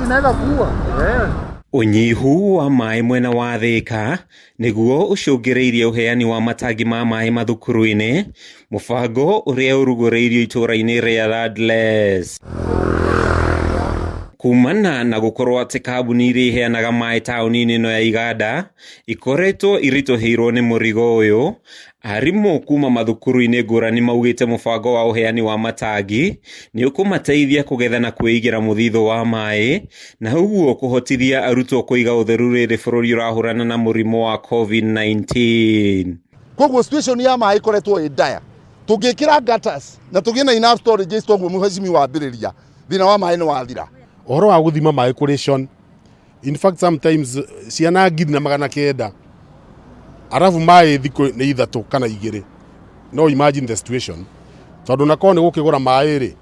Zinaweza kuua. Yeah. Ũnyihu wa maĩ mwena wa Thika nĩguo ũcũngĩrĩirie ũheani wa matangi ma maĩ mathukuru-inĩ, mũbango ũrĩa ũrugũrĩirio itũra-inĩ rĩa Radless. Kumana na gũkorwo atĩ kambuni iria iheanaga maĩ taũni-inĩ ĩno ya Iganda ikoretwo iritũhĩirwo nĩ mũrigo ũyũ, arimũ kuma mathukuru-inĩ ngũrani maugĩte mũbango wa ũheani wa matangi nĩ ũkũmateithia kũgetha na kwĩigĩra mũthithũ wa maĩ na ũguo kũhotithia arutwo kũiga ũtheru rĩrĩ bũrũri ũrahũrana na mũrimũ wa COVID-19. Koguo situation ya maĩ ĩkoretwo ĩ ndaya. Tũngĩkĩra gutters na tũgĩe na enough storages toguo mheshimiwa wambĩrĩria, thĩna wa maĩ nĩ wathira. Ũhoro wa gũthima maĩ kũrĩtion, in fact sometimes ciana 1900, arabu maĩ thikũ nĩ 3 kana 2. No imagine the situation, tondũ nakorwo nĩ gũkĩgũra maĩ rĩ,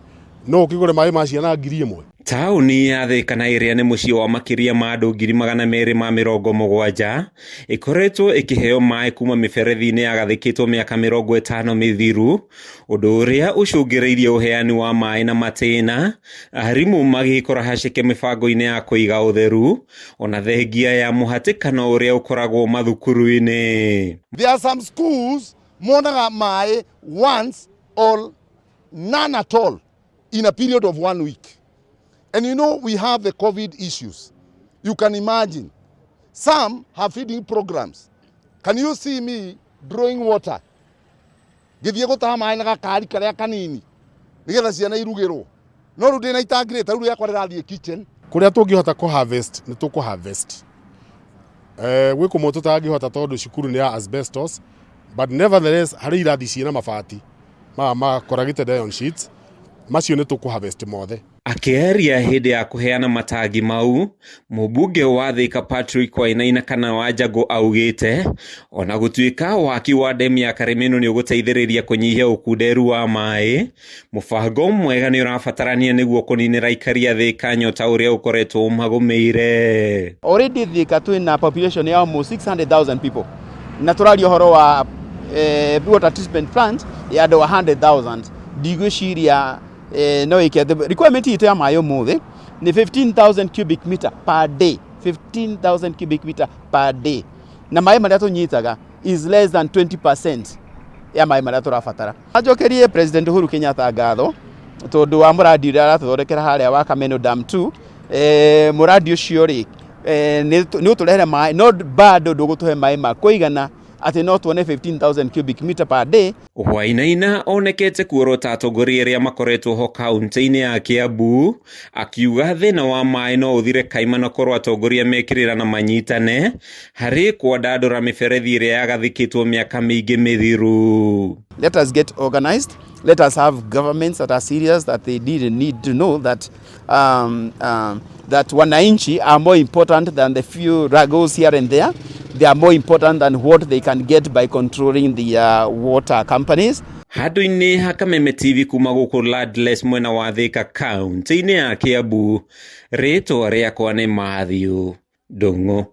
no ũkĩgũre maĩ ma ciana 1000. Taũni ya Thika na ĩrĩa nĩ mũciĩ wa makĩria ma andũ 270,000 ĩkoretwo ĩkĩheo maĩ kuma mĩberethi-inĩ yagathĩkĩtwo mĩaka 50 mĩthiru, ũndũ ũrĩa ũcũngĩrĩirie ũheani wa maĩ na matĩna, arimũ magĩkora haceke mĩbango-inĩ ya kũiga ũtheru, ona thengia ya mũhatĩkano ũrĩa ũkoragwo mathukuru-inĩ. There are some schools monaga maĩ once or none at all in a period of 1 week. And you know we have the COVID issues. You can imagine. Some have feeding programs. Can you see me drawing water? Ngĩthiĩ gũtaha maĩ na gakari karĩa kanini nĩgetha ciana irugĩrwo. No rĩu ndĩna itangi rĩ, ta rĩu rĩakwa rĩrathiĩ kitchen. Kũrĩa tũngĩhota kũ harvest nĩ tũkũ harvest. Gwĩ kũmwe tũtangĩhota tondũ cukuru nĩ ya asbestos, but nevertheless harĩ irathi ciĩna mabati maya ma corrugated iron sheets, macio nĩ tũkũ harvest mothe. Akĩaria hĩndĩ ya kũheana matangi mau, mũmbunge wa Thika Patrick Wainaina kana Wanjangũ augĩte ona gũtuĩka waki wa ndemu ya Karĩmĩnũ nĩ ũgũteithĩrĩria kũnyihia ũkunderu wa maĩ, mũbango mwega nĩ ũrabatarania nĩguo kũninĩra aikari a Thika nyota ũrĩa ũkoretwo ũmagũmĩire. Already Thika twĩna population ya almost 600,000 people na tũraria ũhoro wa water treatment plant ya andũ 100,000. Ndigwĩciria no ĩke atĩ requirement itũ ya maĩ ũmũthĩ nĩ 15,000 cubic meter per day, 15,000 cubic meter per day, na maĩ marĩa tũnyitaga is less than 20% ya maĩ marĩa tũrabatara. Njokerie President Uhuru Kenyatta ngatho tondũ wa mũradi ũrĩa aratũthondekera harĩa wa Kameno Dam 2. Mũradi ũcio rĩ, nĩ ũtũrehere maĩ, no bado ndũgũtũhe maĩ ma kũigana atĩ no tuone 15,000 cubic meter per day. Wainaina onekete kuorota atongoria arĩa makoretwo ho kaunti-inĩ ya Kiambu, akiuga thĩna wa maĩ no ũthire kaimana korwo atongoria mekĩrĩra na manyitane harĩ kwandandũra mĩberethi ĩrĩa yagathĩkĩtwo mĩaka mĩingĩ mĩthiru. Let us get organized. Let us have governments that are serious, that they need to know that wananchi are more important than the few raggles here and there. They are more important than what they can get by controlling the water companies. Handũ-inĩ ha Kameme TV kuma gũkũ Landless mwena wa Thika kaunti-inĩ ya Kiambu, rĩtwa rĩakwa nĩ Matthew Ndung'u.